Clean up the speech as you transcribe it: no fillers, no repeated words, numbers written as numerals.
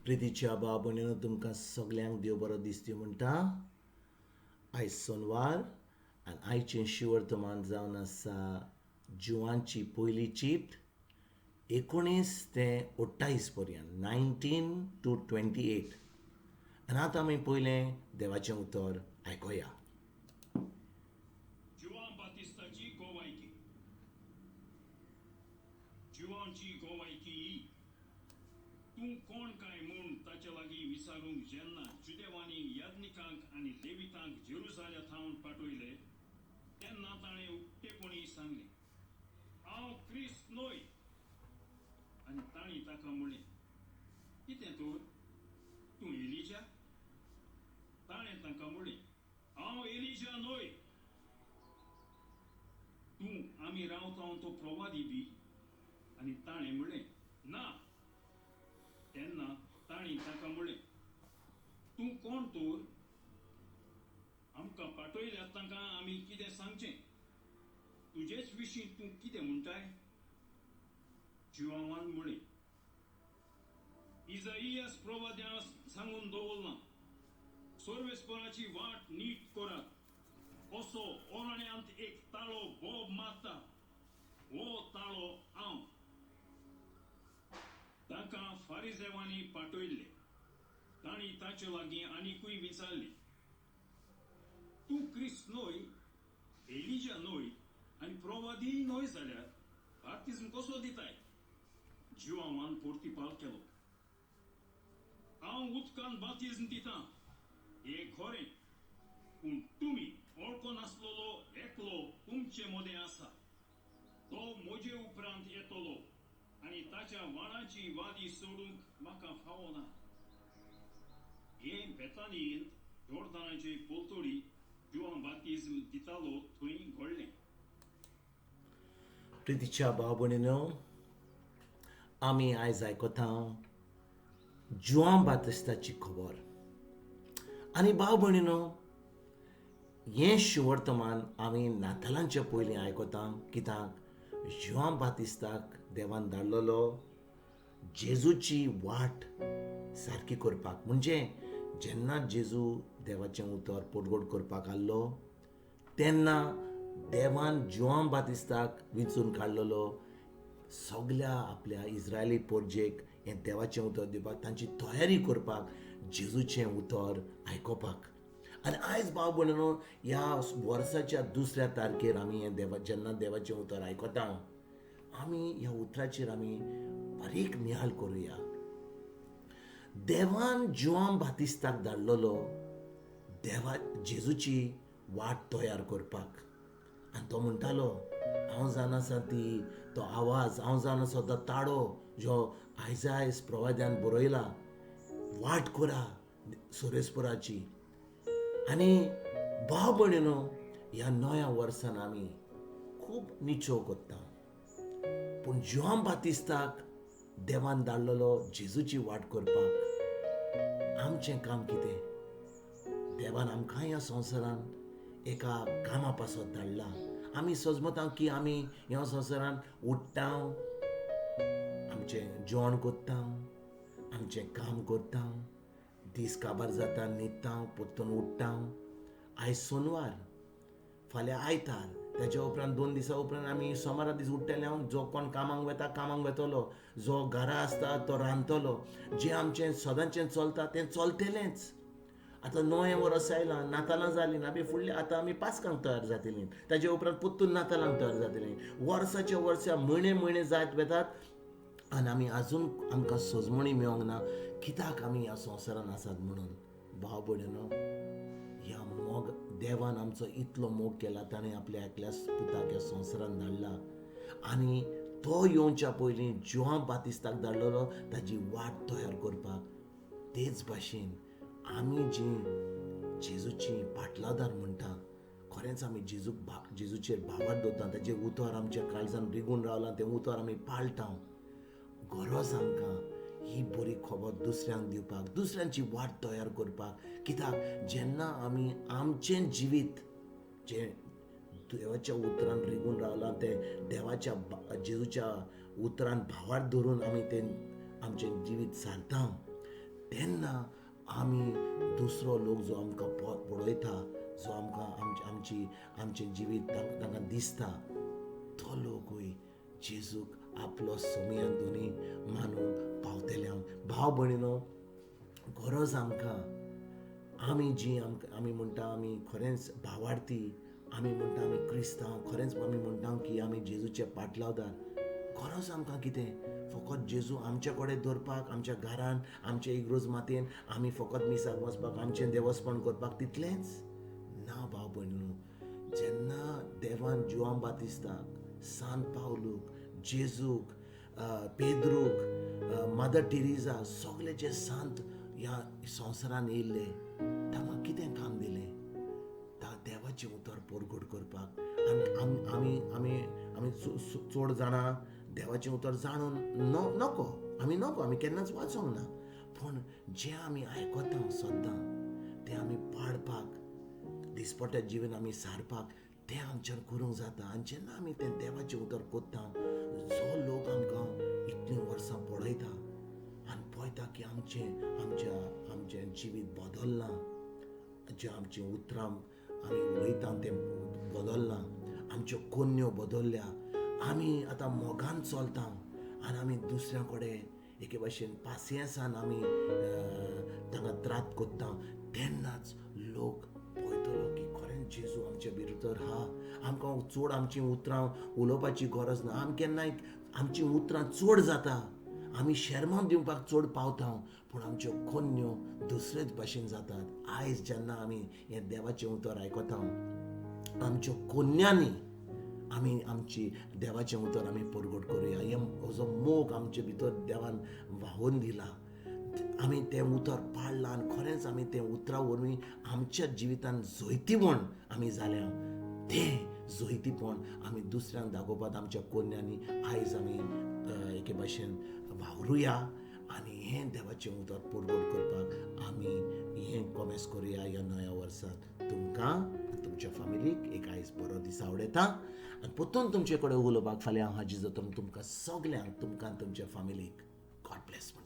प्रितीच्या भाव भयणीनो, तुमकां सगल्यांक देव बरो दिसती म्हणटा. आयज सोनवार आनी आयचें शिवर्तमान जावन आसा जुवांची पयली चीट 19 ते 28 पर्यंत, 19 टू 28. आनी आतां आमी पयलें देवाचें उतर आयकुया. जुवां बातिस्ताची गोवायकी. जुवांची गोवायकी ही, तूं कोण काय म्हूण ताचे लागीं विचारूंक जेन्ना जुदेवांनी याज्ञिकांक आनी लेवितांक जेरुजाल्या थावन पाठयले तेन्ना ताणें उक्तेपणी सांगलें, हांव क्रिस्त न्हय. आनी तांणी ताका म्हणलें, कितें तर, तूं एलिजा? ताणें तांकां म्हणलें, हांव एलिजा न्हय. तूं आमी रावता तो प्रवादी बी? आनी ताणें म्हणलें, ना. तेन्ना तांणी ताका म्हणलें, तूं कोण तर? आमकां पाठयल्यात तांकां आमी कितें सांगचें? तुजेच विशीं तूं कितें म्हणटाय? जुवांवान म्हणलें, इजाइयास प्रवाद्यान सांगून दवरलां, सर्वेस्पराची वाट नीट करात, असो अरण्यांत एक ताळो बोब मारता, हो ताळो हांव. तांकां फारिजेवांनी पाठयल्ले. तांणी ताचे लागीं आनिकूय विचारलें, तूं क्रिस्त न्हय, एलिजा न्हय आनी प्रवादीय न्हय जाल्यार बाप्तिज्म कसो दिताय? जुवांवान प्रतिपाल केलो, हांव उदकान बाप्तिज्म दितां हें खरें, पूण तुमी वळखनासलेलो एकलो तुमचे मदें आसा, तो म्हजे उपरांत येतलो आनी ताच्या वाणाची वादी सोडूंक म्हाका फावना. हें बेतानींत जोर्दानाचे पलतडी जुवां बाप्तिज्म दितालो थंय घडलें. प्रितीच्या भाव भयणीनो, आमी आयज आयकता जुवां बातिस्ताची खबर. आनी भाव भयणीनो, हें शिवर्तमान आमी नातालांचे पयलीं आयकता, कित्याक जुवां बातिस्ताक देवान धाडलेलो जेजूची वाट सारकी करपाक. म्हणजे जेन्ना जेजू देवाचें उतर पोटगोट करपाक आसलो तेन्ना देवान जुवां बातिस्ताक विंचून काडलेलो सगल्या आपल्या इस्रायली पोरजेक हें देवाचें उतर दिवपाक, तांची तयारी करपाक, जेजूचें उतर आयकोपाक. आनी आयज भाव भयणीनो, ह्या वर्साच्या दुसऱ्या तारखेर आमी हें देवा जेन्ना देवाचें उतर आयकता आमी ह्या उतराचेर आमी बारीक निहाल करुया. देवान जुवां बातिस्ताक धाडलेलो देवा जेजूची वाट तयार करपाक. आनी तो म्हणटालो, हांव जाणा आसा ती तो आवाज, हांव जाणा आसा तो ताळो जो आयज प्रवाद्यान बरयला, वाट करा सोरेस्पराची. आनी भाव भयणीनो, ह्या नव्या वर्सान आमी खूब निचो करता, पूण जुवां बातिस्ताक देवान धाडलेलो जेजूची वाट करपाक. आमचें काम कितें? देवान आमकां ह्या संवसारान एका कामा पासत धाडला. आमी सजमता की आमी ह्या संवसारान उठ्ठा, आमचें जेवण करता, आमचें काम करता, दीस काबार जाता, न्हिदता, परतून उठ्ठा. आयज सोनवार, फाल्यां आयतार, ताच्या उपरांत 2 दिसां उपरांत आमी सोमारा दीस उठ्ठले. हांव जो कोण कामाक वता कामाक वेतलो, जो घरा आसता तो रांदतलो, जें आमचें सदांचें चलता तें चलतलेंच. आतां नवें वर्स आयलां, नातालां जालीं ना बी फुडलें, आतां आमी पास्कांक तयार जातलीं, ताजे उपरांत परतून नातालांक तयार जातलीं. वर्साच्या वर्सा म्हयने म्हयने जायत वेतात आनी आमी आजून आमकां सजमणी मेळोंक ना कित्याक आमी ह्या संवसारान आसात म्हणून. भाव भयणीनो, ह्या मोग देवान आमचो इतलो मोग केला, ताणें आपल्या एकल्याच पुताक ह्या संवसारान धाडला आनी तो येवच्या पयलीं जुवां बातिस्ताक धाडलेलो ताजी वाट तयार करपाक. तेच भाशेन आमी जीं जेजूची पाटलादार म्हणटा, खरेंच आमी जेजूक जेजूचेर भावार्थ दवरता, ताजें उतर आमच्या काळजान रिगून रावलां, तें उतर आमी पाळटा. गरज आमकां ही बरी खबर दुसऱ्यांक दिवपाक, दुसऱ्यांची वाट तयार करपाक. कित्याक जेन्ना आमी आमचें जिवीत जें देवाच्या उतरान रिगून रावलां तें देवाच्या जेजूच्या उतरान भावार्थ धरून आमी तें आमचें जिवीत सारता, तेन्ना आमी दुसरो लोक जो आमकां पळयता, जो आमकां आमची आमचें जिवीत तांकां दिसता, तो लोकूय जेजूक आपलो सोमयान दोनी मानूंक पावतले. भाव भयणीनो, गरज आमकां आमी जी आमकां आमी म्हणटा आमी खरेंच भावार्थी, आमी म्हणटा आमी क्रिस्तांव, खरेंच आमी म्हणटा की आमी जेजूचे पाटलावदार. गरज आमकां कितें? फकत जेजू आमचे कडेन दवरपाक, आमच्या घरान, आमचे इगर्ज मातयेन आमी फकत मिसाक वचपाक, आमचें देवस्पण करपाक, तितलेंच ना. भाव भयणीनो, जेन्ना देवान जुआंव बातिस्ताक, सान पावलूक, जेजूक, पेद्रूक, मदर टेरेसा, सगळे जे सांत ह्या संवसारान येयल्ले, तांकां कितें काम दिलें? देवाचें उतर परगट करपाक. आनी आमी आमी आमी चड जाणां देवाचें उतर जाणून नको, आमी नको, आमी केन्नाच वाचोंक ना. पूण जें आमी आयकता सद्दां तें आमी पाळपाक, दिसपट्ट्या जिवन आमी सारपाक, तें आमच्यान करूंक जाता. आनी जेन्ना आमी तें देवाचें उतर कोत्ता, जो लोक आमकां इतलीं वर्सां पळयता आनी पळयता की आमचें आमच्या आमचें जिवीत बदल्लां, जें आमचीं उतरां आमी उलयता तें बदल्लां, आमच्यो कोन्यो बदल्ल्या, आमी आतां मोगान चलता आनी आमी दुसऱ्या कडेन एके भाशेन पासियेंसान आमी तांकां त्रात कोत्ता, तेन्नाच लोक पळयतलो की खरेंच जेजू आमचे भितर आहा. आमकां चड आमचीं उतरां उलोवपाची गरज ना. आमी केन्नाय आमचीं उतरां चड जाता, आमी शेरमांव दिवपाक चड पावता, पूण आमच्यो कोन्यो दुसरेच भाशेन जातात. आयज जेन्ना आमी हें देवाचें उतर आयकता, आमच्यो कोन्यांनी आमी आमची देवाचें उतर आमी परगट करुया. हे जो मोग आमचे भितर देवान व्हांवोवन दिला, आमी तें उतर पाळ्ळां आनी खरेंच आमी तें उतरा वरवीं आमच्या जिवितान जैतिवण आमी जाल्या. तें जैतिपण आमी दुसऱ्यांक दाखोवपाक आमच्या कोन्यांनी आयज आमी एके भाशेन वावरुया आनी हें देवाचें उतर परगट करपाक आमी हें कॉमेस करुया ह्या नव्या वर्सांत. तुमकां तुमच्या फामिलीक एक आयज बरो दीस आवडयता आनी परतून तुमचे कडेन उलोवपाक फाल्यां हांव हाजीर जातलो. तुमकां सगल्यांक, तुमकां तुमच्या फामिलीक गॉड ब्लेस म्हणटा.